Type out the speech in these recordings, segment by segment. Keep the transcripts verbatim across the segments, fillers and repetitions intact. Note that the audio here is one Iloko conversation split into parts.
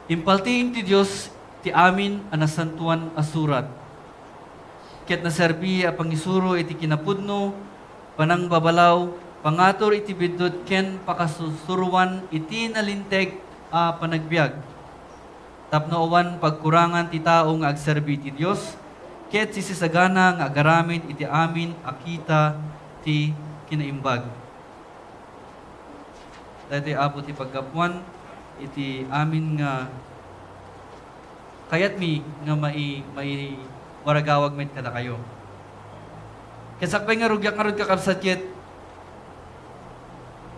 Impaltiing ti Dios ti amin a Nasantoan a Surat, ket naserbi a pangisuro iti kinapudno, panangbabalaw, pangatur iti biddut ken pakasusuroan iti nalinteg a panagbiag, tapno awan pagkurangan ti tao nga agserbi iti Dios, ket sisisagana nga agaramid iti amin a kita ti kinaimbag. Daytoy, Apo, ti paggapuan iti amin nga kayatmi nga mai-, maiwaragawag met kadakayo. Ket sakbay nga rugiak ngarud, kakabsat, ket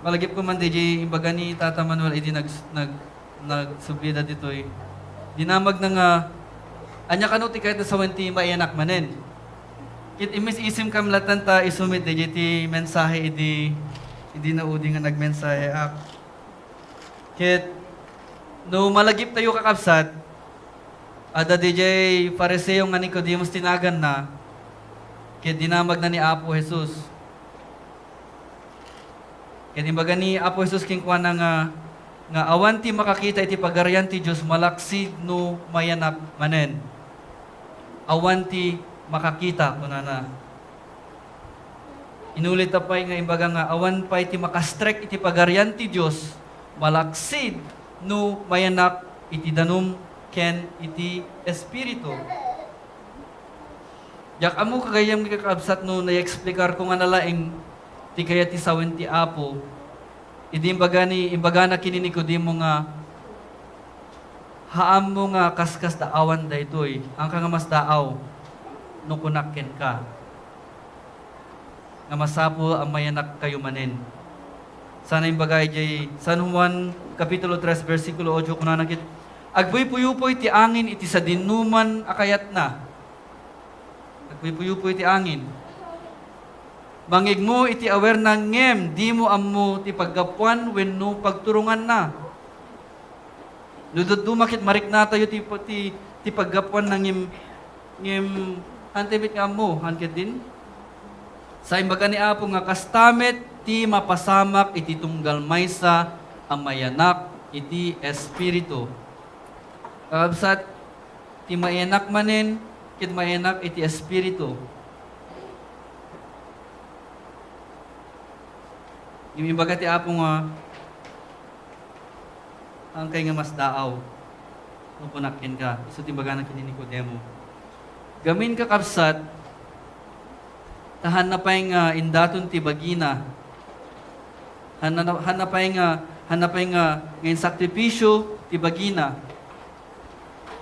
malagipko man diay imbaga ni Tata Manuel idi nag-, nag-, nagsubli ditoy. Dinamagna nga, ania kano ti kayatna sawen ti maiyanak manen? Ket imis-isimkam latta ta isu met diay ti mensahe idi, idi naudi nga nagmensaheak. Ket no malagiptayo, kakabsat, adda diay Fariseo nga Nicodemus ti naganna, ket dinamagna ni Apo Jesus. Ket imbaga ni Apo Jesus kenkuana nga, nga awan ti makakita iti Pagarian ti Dios malaksid no mayanak manen. Awan ti makakita, kunana. Inulita pay nga imbaga nga awan pay ti makastrek iti Pagarian ti Dios malaksid no mayanak iti danum ken iti Espiritu. Diak ammo, gagayyem, kakabsat, no naeksplikarko nga nalaing ti kayat ti sawen ti Apo. Idi imbaga ni, imbagana ken ni Nicodemo nga, "Haanmo nga kaskasdaawan daytoy, haanka nga masdaaw no kunak kenka nga masapul a mayanakkayo manen." Sana imbaga idiay San Juan Kapitulo tres, bersikulo otso, kunana ket, "Agbuypuyupoy ti angin iti sadinoman a kayatna." Agbuypuyupoy ti angin. Mangigmo iti awerna ngem dimo ammo ti paggapuan wenno pagturonganna. No dadduma ket mariknatayo ti, ti, ti paggapuanna ngem, ngem haantay met nga ammo, haan ketdin? Sa imbaga ni Apo nga kasta met ti mapasamak iti tunggal maysa a mayanak iti Espiritu. Kakabsat, ti mayanak manen ket mayanak iti Espiritu. Ngem imbaga ti Apo nga, "Haankay nga masdaaw no kunak kenka," isu ti imbagana ken ni Nicodemo. Gamin, kakabsat, ta haanna pay nga indaton ti bagina. Haanna, haanna pay nga, haanna pay nga, nga insakripisio ti bagina.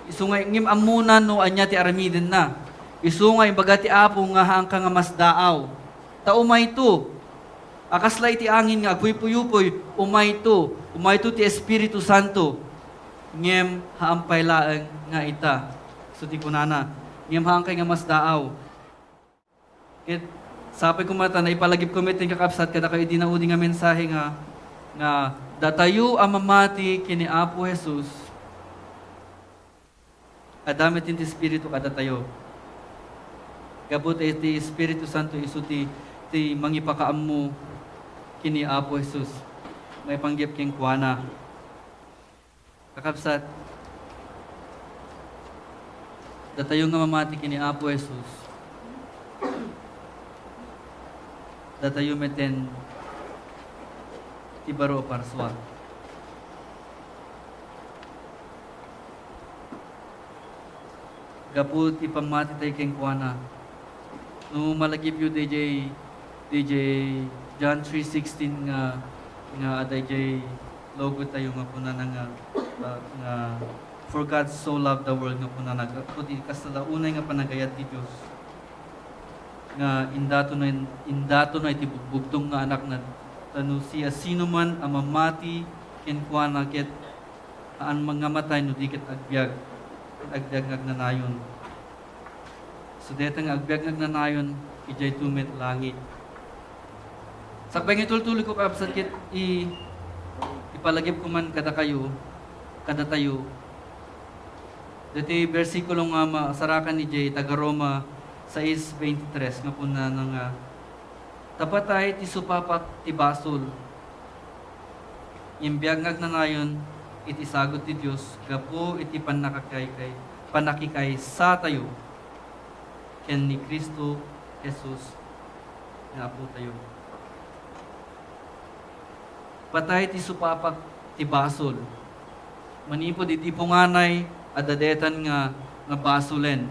Isu nga, ngem ammona no ania ti aramidenna. Isu nga imbaga ti Apo nga haanka nga masdaaw. Ta umayto, a kasla iti angin nga agpuypuyupoy, umayto, umayto ti Espiritu Santo. Ngem haan pay laeng nga ita. Isu ti kunana, ngem haankay nga masdaaw. Ket sapay koma ta naipalagipko met ti kakabsat kadakayo idi naudi nga mensahe nga, nga datayo a mamati ken ni Apo Jesus, adda met ti Espiritu kadatayo. Gapu ta iti Espiritu Santo isu ti, ti mangipakaammo ken ni Apo Jesus, maipanggep kenkuana. Kakabsat, datayo nga mamati ken ni Apo Jesus, datayo metten ti baro a parsua. Gapu ti pammati tayo kenkuana. No malagipyo D J, D J John three sixteen nga, nga adda idiay logo tayo nga kunana nga, ah, nga, "For God so loved the world," nga kunana, gapu ti kasta la unay nga panagayat ti Dios, nga indatonna, indatonna iti bugbugtong nga Anakna, ta no siasinoman a mamati kenkuana ket haan nga matay no di ket agbiag, agbiag nga agnanayon. So, dayta nga agbiag nga agnanayon, idiayto met langit. Sakbay nga itultuloyko, kakabsat, ket i-, ipalagipko man kadakayo, kadatayo, daytoy bersikulo nga masarakan idiay taga-Roma sais veintitrés nga kunana nga, "Ta patay ti supapak ti basol, ngem biag nga agnanayon iti sagut ti Dios gapu iti pannakakaykay-, pannakikaysatayo ken ni Cristo Jesus nga Apotayo. Patay ti supapak ti basol. Manipud idi punganay, adda daytan nga, nga basolen.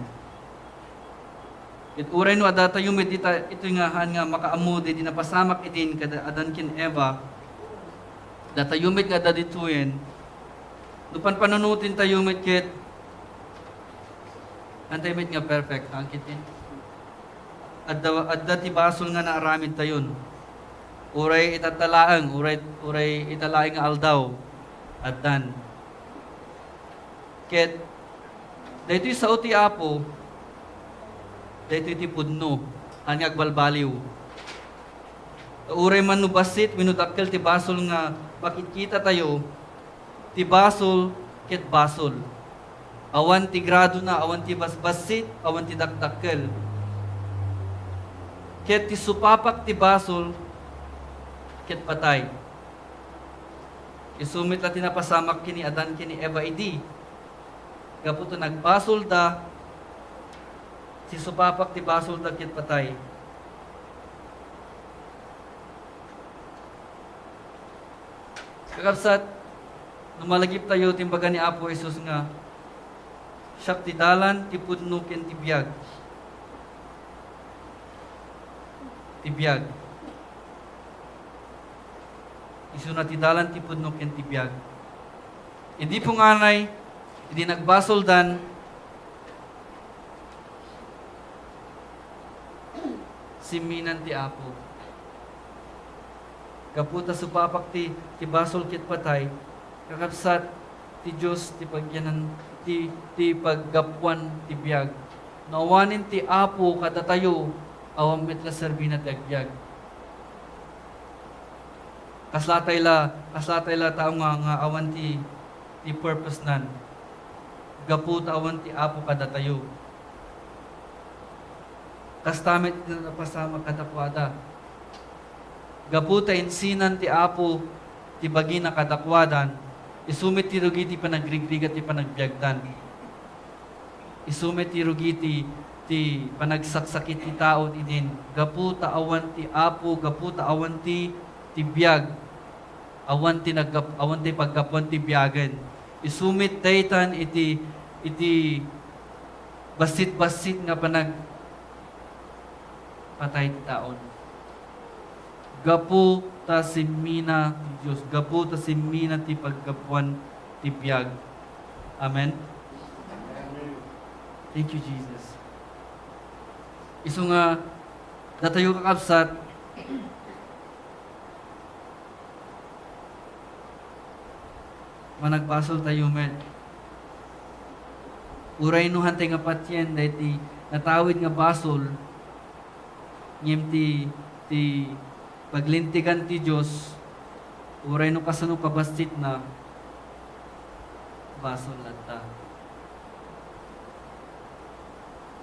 Ket uray no adda tayo met dita, itoy nga haan nga makaammo daydi napasamak idin kada Adan ken Eva, datayo met nga adda ditoyen, no panpanunoten tayo met ket, haantay met nga perfect, haanket ken? Adda, adda ti basol nga naaramid tayon. Uray itatta laeng, uray, uray ita laeng nga aldaw, addan. Ket daytoy sao ti Apo, daytoy ti pudno, haan nga agbalbaliw. Ta uray man no bassit wenno dakkel ti basol nga makitkita tayo, ti basol ket basol. Awan ti gradona, awan ti basbassit, awan ti dakdakkel. Ket ti supapak ti basol ket patay. Isu met la ti napasamak ken ni Adan ken ni Eva idi. Gapu ta nagbasolda, ti supapak ti basolda ket patay. Kakabsat, no malagip tayo ti imbaga ni Apo Jesus nga, "Siak ti dalan, ti pudno, ken ti biag." Ti biag. Isuna ti dalan, ti pudno, ken ti biag. Idi punganay, idi nagbasoldan, simminan ti Apo. Gapu ta supapak ti, ti basol ket patay, kakabsat, ti Dios ti pagyanan, ti, ti paggapuan ti biag. No awanen ti Apo kadatayo, awan met la serbina ti agbiag. Kaslatay la, kaslatay la tao nga, nga awan ti, ti purpose nan. Gapu ta awan ti Apo kadatayo. Kasta met ti napasamak kadakuada. Gapu ta insinan ti Apo ti bagina kadakuadan, isu met ti rugi ti panagrigrigat ti panagbiagdan. Isu met ti rugi ti, ti panagsaksakit ti tao idin. Gapu ta awan ti Apo, gapu ta awan ti, ti biag. Awan ti naggap-, awan ti paggapuan ti biagen. Isu met daytan iti, iti bassit-bassit nga panagpatay ti taon. Gapu ta simmina ti Dios, gapu ta simmina ti paggapuan ti biag. Amen? Thank you, Jesus. Isu nga, datayo kakabsat, managbasol tayo met. Uray no hantay nga patien, daydi natawid nga basol, ngem ti, ti paglintegan ti Dios, uray no kasano kabassitna, basol latta.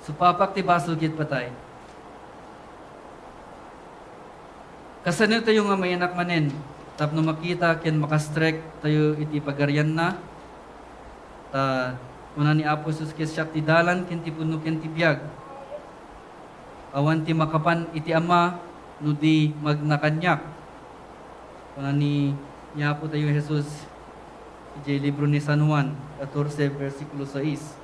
Supapak ti basol ket patay. Kasano tayo nga mayanak manen tapno makita ken makastrek tayo iti pagarianna? Ta kuna ni Apo Jesus ket, "Siak ti dalan ken ti pudno ken ti biag. Awan ti makapan iti Ama no di magna kaniak." Kuna ni, ni Apo tayo Jesus idiay libro ni San Juan katorse, bersikulo sais.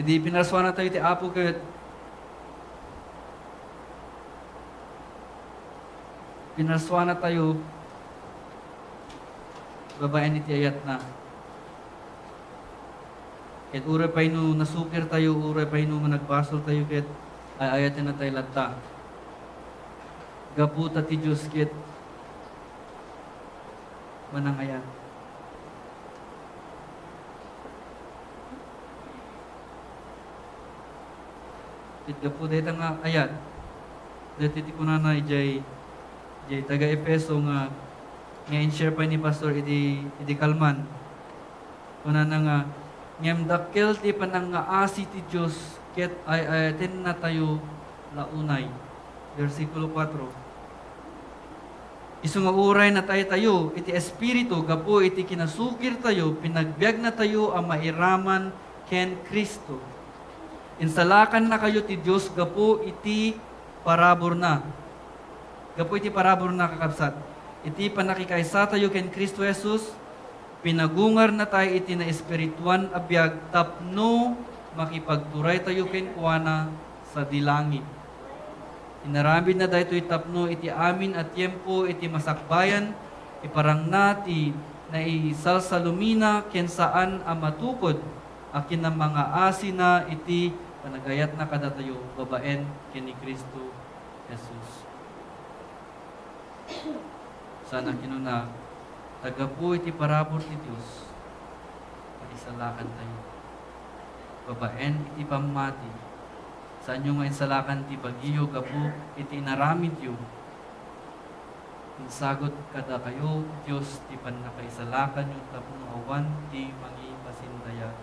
Idi pinarsuana tayo ti Apo ket pinarsuana tayo babaen iti ayatna. Ket uray pay no nasukir tayo, uray pay no managbasol tayo, ket ay-ayatenna tayo latta. Gapu ta ti Dios ket manangayat. Ket gapu dayta nga ayat, daytoy ti kunana idiay, idiay taga-Efeso nga, nga in-share pay ni Pastor idi, idi kalman. Kunana nga, "Ngem dakkel ti panangngaasi ti Dios ket ay-ayatenna tayo la unay." Bersikulo kuatro. Isu nga uray nataytayo iti Espiritu gapu iti kinasukirtayo, pinagbiagnatayo a mairaman ken Cristo. Insalakannakayo ti Dios gapu iti paraburna. Gapu iti paraburna, kakabsat, iti pannakikaysatayo ken Cristo Jesus, pinagungarnatay iti naespirituan a biag tapno makipagturaytayo kenkuana sadi langit. Inaramidna daytoy tapno iti amin a tiempo iti masakbayan, iparangna ti naisalsalumina ken saan a matukod a kinamangaasina iti panagayatna kadatayo babaen ken ni Cristo Jesus. Saan a kinuna, ta gapu iti parabur ti Dios, paisalakantayo. Babaen iti pammati, saanyo nga insalakan ti bagiyo gapu iti inaramidyo. Insagut kadakayo ti Dios ti pannakaisalakanyo tapno awan ti mangipasindayag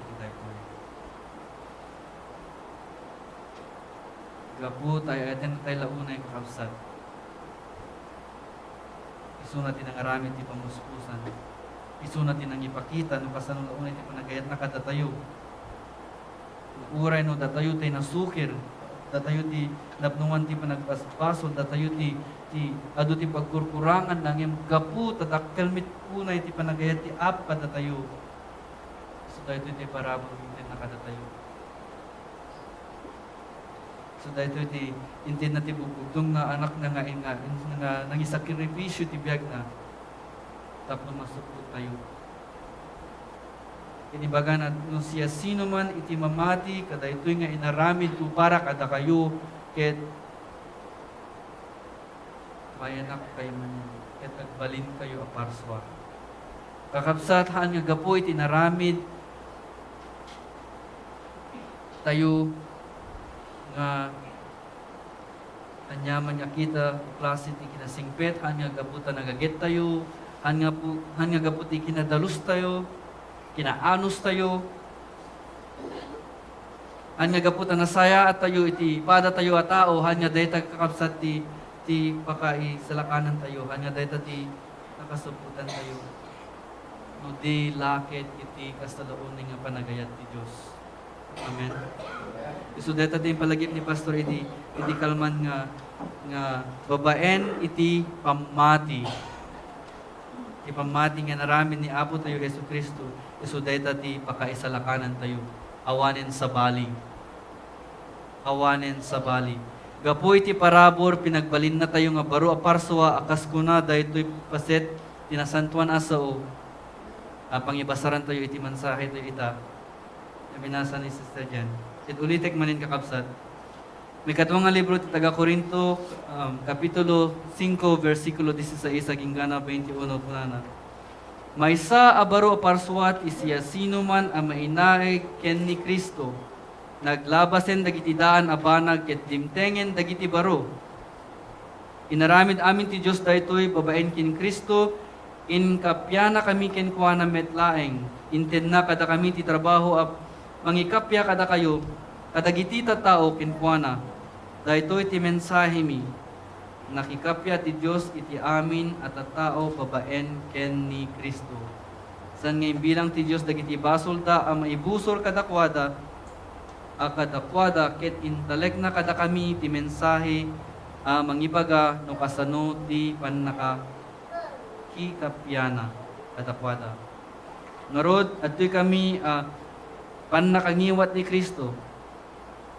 iti daytoy. Gapu ta ay-ayaten natay la unay, kakabsat. Isuna ti nangaramid ti pamuspusan. Isuna ti nangipakita no kasano la unay ti panagayatna kadatayo. Uray no datayo tay nasukir, datayo ti napnongan ti panagbasbasol, datayo ti, ti adu ti pagkurkurangan, ngem gapu ta dakkel met unay ti panagayat ti Apo kadatayo. So daytoy ti parabur ti nakadatayo. So daytoy ti intedna ti bugtong nga anakna nga, nga, nga nangisakripisyo ti biagna tapno masuklottayo. Iti bagana, no siasinoman iti mamati kadaytoy nga inaramidko para kadakayo, ket mayanakkayo manen, ket agbalinkayo a parsua. Kakabsat, haan nga gapu iti inaramid tayo nga aniaman nga kita, klase ti kinasingpet, haan nga gapu ta nagagettayo, haan nga pu-, haan nga gapu ti kinadalustayo, kinaanostayo, haan nga gapu ta nasayaattayo iti padatayo a tao, haan nga dayta, kakabsat, ti, ti pakaisalakanantayo, haan nga dayta ti nakasubbutantayo. No di la ket iti kasta la unay nga panagayat ti Dios. Amen. Isu dayta ti impalagip ni Pastor idi, idi kalman nga, nga babaen iti pammati. Ti pammati nga inaramid ni Apo tayo Jesu-Cristo, isu dayta ti pakaisalakanantayo. Awanen sabali. Awanen sabali. Gapu iti parabur, pinagbalinnatayo nga baro a parsua a kas kuna daytoy paset ti nasantoan a sao a pangibasarantayo iti mensahe tayo ita. Nga binasa ni Sister Jen. Ket ulitek manen, kakabsat. Maikadua nga libro ti taga-Corinto, um, Kapitulo singko, bersikulo dieciséis agingga na veintiuno, kunana, "Maysa a baro a parsua ti siasinoman a mainaig ken ni Cristo. Naglabasen dagiti daan a banag ket dimtengen dagiti baro." Inaramid amin ti Dios daytoy babaen ken Cristo, inkappianakami kenkuana met laeng. Intedna kadakami ti trabaho a mangikappia kadakayo, kadagiti tattao kenkuana. Daytoy ti mensahemi. Nakikappia ti Dios iti amin a tattao babaen ken ni Cristo. Saan nga imbilang ti Dios dagiti basolda a maibusor kadakuada, a kadakuada ket intalekna kadakami ti mensahe a mangibaga no kasano ti pannakakikappiana kadakuada. Ngarud, adtoy kami a pannakangiwat ni Cristo.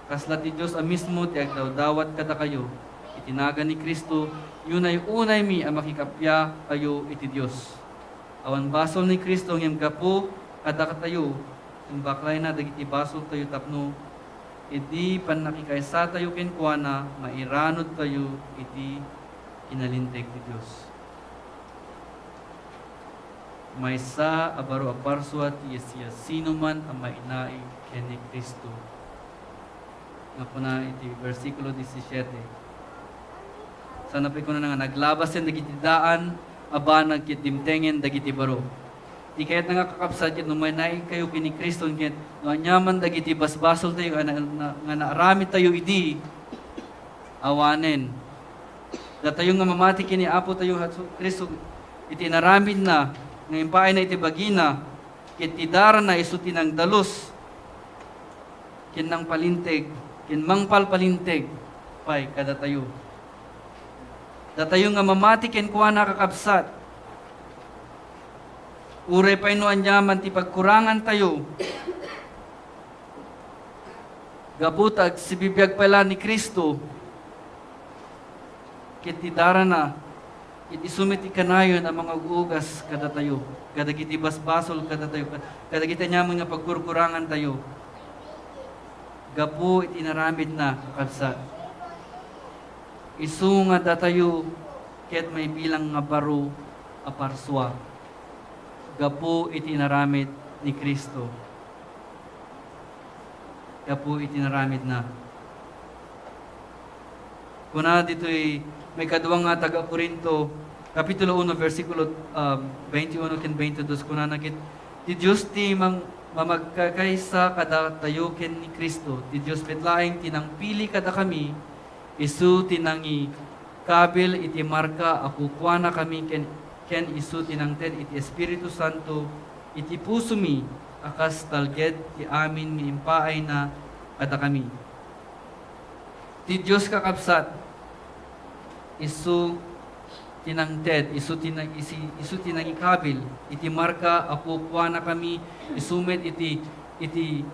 Kasla ti Dios a mismo ti agdawdawat kadakayo iti nagan ni Cristo, unay-unaymi a makikappiakayo iti Dios. Awan basol ni Cristo ngem gapu kadatayo, imbaklayna dagiti basoltayo tapno idi pannakikaysatayo kenkuana, mairanudtayo iti kinalinteg ti Dios. Maysa a baro a parsua ti siasinoman a mainaig ken ni Cristo. Nga kuna iti bersikulo disisiete. Sana pay kunana nga, "Naglabasen dagiti daan a banag ket dimtengen dagiti baro." Ti kayatna nga, kakabsat, ket no mainaigkayo ken ni Cristo, ket no aniaman dagiti basbasoltayo nga na-, na-, nga naaramidtayo idi, awanen. Datayo nga mamati ken ni Apotayo Jesu-Cristo iti inaramidna nga impaayna iti bagina, ket ti darana isu ti nangdalus ken nangpalinteg ken mangpalpalinteg pay kadatayo. Datayo nga mamati kenkuana, kakabsat, uray pay no aniaman ti pagkurangantayo, gapu ta agsibibiag pay la ni Cristo, ket ti darana, ket isu met ti kanayon a mangug-ugas kadatayo, kadagiti basbasol kadatayo, kad-, kadagiti aniaman nga pagkurkurangantayo, gapu iti inaramidna, kakabsat. Isu nga datayo ket maibilang nga baro a parsua gapu iti inaramid ni Cristo, gapu iti inaramidna. Kuna ditoy maikadua nga taga-Corinto, Kapitulo uno, bersikulo, um, twenty-one ken twenty-two, kunana ket, "Ti Dios ti mang-, mamagkakaysa kadatayo ken ni Cristo. Ti Dios met laeng ti nangpili kadakami, isu ti nangikabil iti marka a kukuanakami ken, ken isu ti nangted iti Espiritu Santo iti pusomi a kas talged ti amin nga impaayna kadakami." Ti Dios, kakabsat, isu ti nangted, isu ti nang-, isi-, isu ti nangikabil iti marka a kukuanakami, isu met iti, iti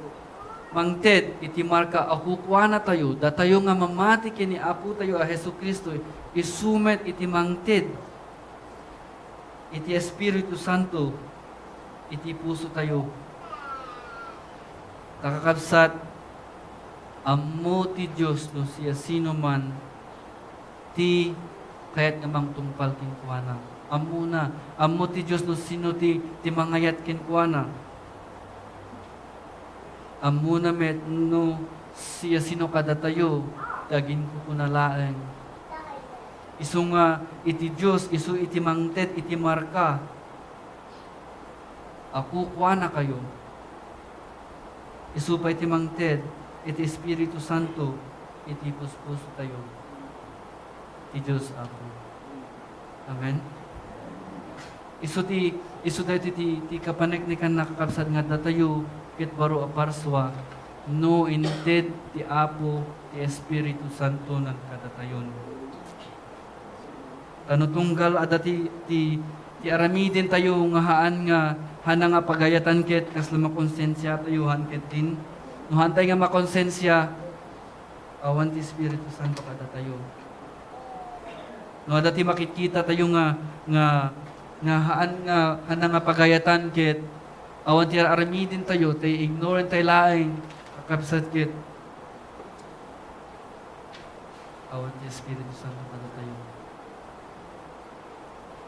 mangted iti marka a kukuanatayo, datayo nga mamati ken ni Apotayo a Jesu-Cristo, isu met iti mangted iti Espiritu Santo iti pusotayo. Ta, kakabsat, ammo ti Dios no siasinoman ti kayat nga mangtungpal kenkuana. Ammona, ammo ti Dios no sino ti, ti mangayat kenkuana. Ammona met no siasino kadatayo ti aginkukuna laeng. Isu nga iti Dios, isu iti mangted iti marka a kukuanakayo. Isu pay ti mangted iti Espiritu Santo iti puspusotayo. Ti Dios, Apo. Amen. Isu ti, isu daytoy ti, ti kapaneknekanna, kakabsat, nga datayo ket baro a parsua no inted ti Apo ti Espiritu Santo nga kadatayon. Ta no tunggal adda ti, ti, ti aramidentayo nga haan nga, haanna nga pagayatan ket kasla makonsensiatayo, haan ket din. No haantay nga makonsensia, awan ti Espiritu Santo kadatayo. No adda ti makitkitatayo nga, nga, nga haan nga, haanna nga pagayatan ket awan ti ar-aramidentayo, tay ignorant tay laeng, kakabsat, ket awan ti Espiritu Santo kadatayo.